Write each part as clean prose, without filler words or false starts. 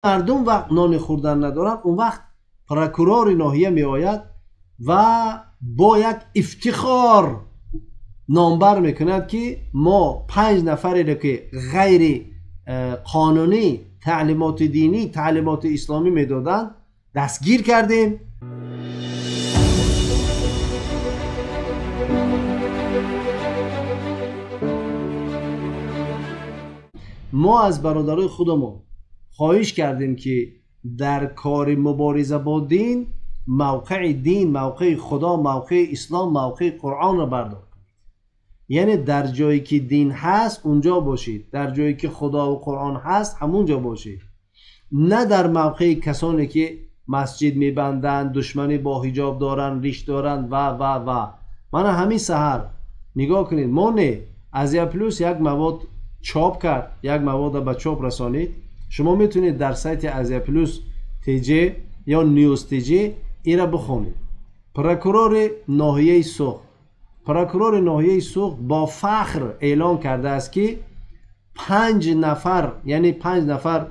Мардум вақт нони хӯрдан надоранд, он вақт прокурори ноҳия меояд ва бо як ифтихор номбар мекунад, ки мо 5 нафареро, ки ғайри қонунӣ таълимоти динӣ, таълимоти исломӣ медоданд, дастгир кардем. Мо аз бародарои худамон хоҳиш кардем, ки дар кори мубориза бо дин мавқеи дин, мавқеи Худо, мавқеи ислом, мавқеи Қуръонро бардор кунед. Яъне дар ҷое ки дин ҳаст, унҷо бошед, дар ҷое ки Худову Қуръон ҳаст, ҳамунҷо бошед, на дар мавқеи касоне ки масҷид мебанданд, душманӣ бо ҳиҷоб доранд, риш доранд ва ва ва. Мана ҳамин саҳар нигоҳ кунед, мо не, Азия Плюс як мавод чоп кард, як мавода ба чоп расонид. Шумо метавонед дар сайти Азия Плюс ТЖ ё Ньюс ТЖ ира бихонед. Прокурори ноҳияи Суғд, прокурори ноҳияи Суғд бо фахр эълон кардааст, ки 5 нафар, яъне 5 нафар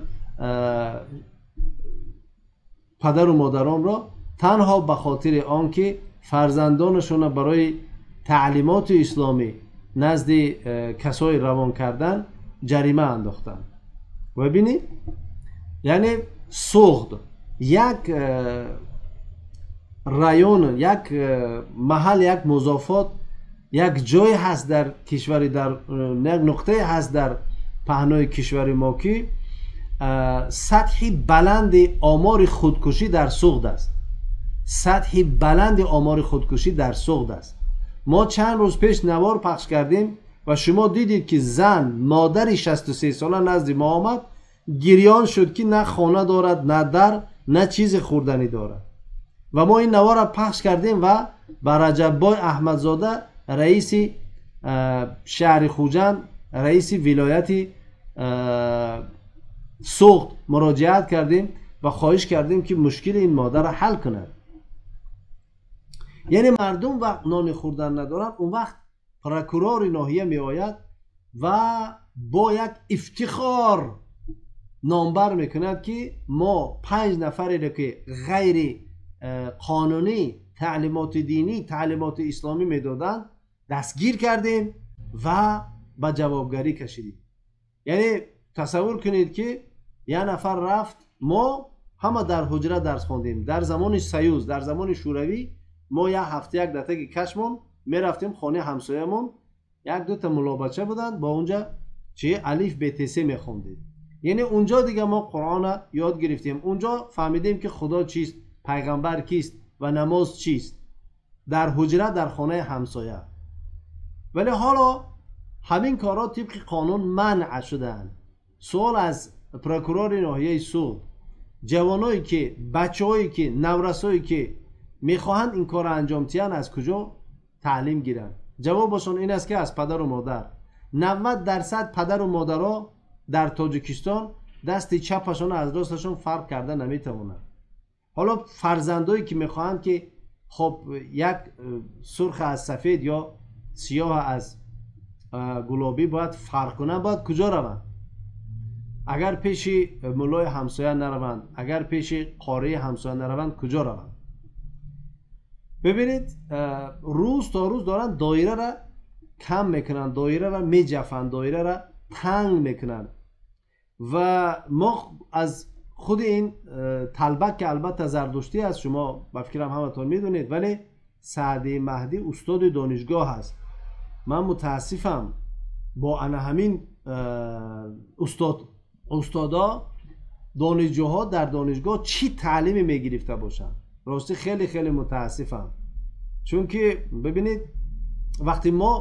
падару модаронро танҳо ба хотири он ки фарзандонашонро барои таълимоти исломӣ назди касои равон кардан ҷарима андохтанд. Ва бинед, яъне Суғд як район, як маҳал, як музофот, як ҷое ҳаст дар кишвари, дар як нуқтае ҳаст дар паҳнои кишвари мо, ки сатҳи баланди омори худкушӣ дар Суғд аст. Сатҳи баланди омори худкушӣ дар Суғд аст. Мо чанд рӯз пеш навор пахш кардем ва шумо дидед, ки зан, модари 63 сола назди мо омад, гирён шуд, ки на хона дорад, на дар, на чизи хӯрданӣ дорад. Ва мо ин наворро пахш кардем ва ба Раҷаббой Аҳмадзода, раиси шаҳри Хуҷанд, раиси вилояти Суғд муроҷиат кардем ва хоҳиш кардем, ки мушкили ин модарро ҳал кунад. Яъне мардум вақт нони хӯрдан надоранд, он вақт прокурори ноҳия меояд ва бо як ифтихор номбар мекунад, ки мо 5 нафареро, ки ғайри қонунӣ таълимоти динӣ, таълимоти исломӣ медоданд, дастгир кардем ва ба ҷавобгарӣ кашидем. Яъне тасаввур кунед, ки як нафар рафт, мо ҳама дар ҳуҷра дарс хондем, дар замони Союз, дар замони Шӯравӣ мо як ҳафта як дар таги кашмон мерафтем хонаи ҳамсоямон, як дута мулобача буданд, бо унҷа чи алиф бтс мехондем. Яъне унҷо дига мо Қуръона ёд гирифтем, унҷо фаҳмидем, ки Худо чист, пайғамбар кист ва намоз чист, дар ҳуҷра, дар хонаи ҳамсоя. Вале ҳоло ҳамин корҳо тибқи қонун манъ шудаанд. Суол аз прокурори ноҳияи Суғд: ҷавоное ки, бачаҳое ки, наврасое ки мехоҳанд ин корро анҷом диҳанд, аз куҷо таълим гиранд? Ҷавобашон ин аст, ки аз падару модар. 90% падару модаро дар Тоҷикистон дасти чапашон аз росташон фарқ карда наметавонанд. Ҳоло фарзандое ки мехоҳанд, ки хоб як сурх аз сафед ё сиёҳ аз гулобӣ бояд фарқ кунанд, бояд куҷо раванд? Агар пеши муллои ҳамсоя нараванд, агар пеши қории ҳамсоя нараванд, куҷо раванд? Бибинед, рӯз то рӯз доранд доираро кам мекунанд, доираро меҷафанд, доираро танг мекунанд. Ва мо аз худи ин талбак, ки албатта зардуштӣ аст, шумо ба фикрам ҳаматон медонед, вале Саъди Маҳдӣ устоди донишгоҳ аст. Ман мутаассифам, бо ана ҳамин устодо донишҷӯҳо дар донишгоҳ чӣ таълиме мегирифта бошанд? Ростӣ хеле хеле мутаассифам, чунки бибинед, вақте мо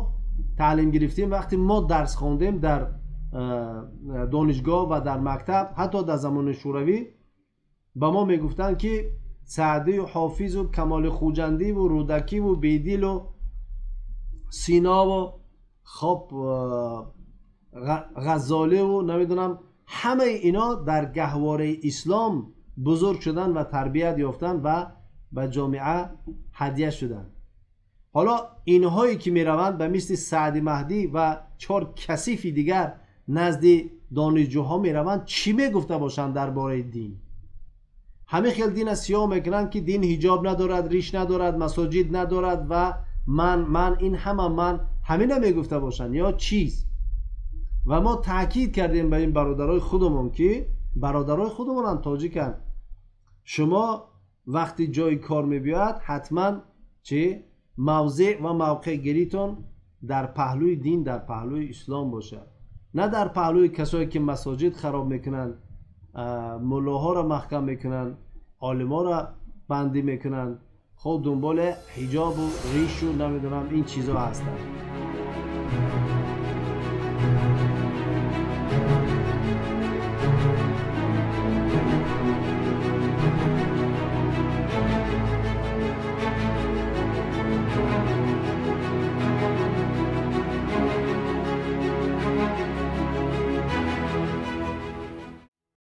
таълим гирифтем, вақте мо дарс хондем дар донишгоҳ ва дар мактаб, ҳатто дар замони Шӯравӣ ба мо мегуфтанд, ки Саъдию Ҳофизу Камоли Хуҷандиву Рӯдакиву Бедилу Синову хоб Ғаззоливу намедонам, ҳамаи ино дар гаҳвораи ислом бузург шуданд ва тарбият ёфтанд ва ба ҷомеа ҳадя шуданд. Ҳоло инҳое ки мераванд ба мисли Саъди Маҳдӣ ва 4 касифи дигар назди донишҷӯҳо мераванд, чӣ мегуфта бошанд дар бораи дин? Ҳамин хел дина сиёҳ мекунанд, ки дин ҳиҷоб надорад, риш надорад, масоҷид надорад ва ман ин ҳама ман ҳамина мегуфта бошанд ё чиз. Ва мо таъкид кардем ба ин бародарои худамон, ки бародарои худамонанд, тоҷиканд. Шумо вақти ҷои кор мебиёяд, ҳатман чӣ мавзеъ ва мавқеъгиритон дар паҳлӯи дин, дар паҳлӯи ислом бошад, на дар паҳлӯи касое ки масоҷид хароб мекунанд, муллоҳоро маҳкам мекунанд, олиморо бандӣ мекунанд, хоб дунболи ҳиҷобу ришу намедонам ин чизо ҳастанд.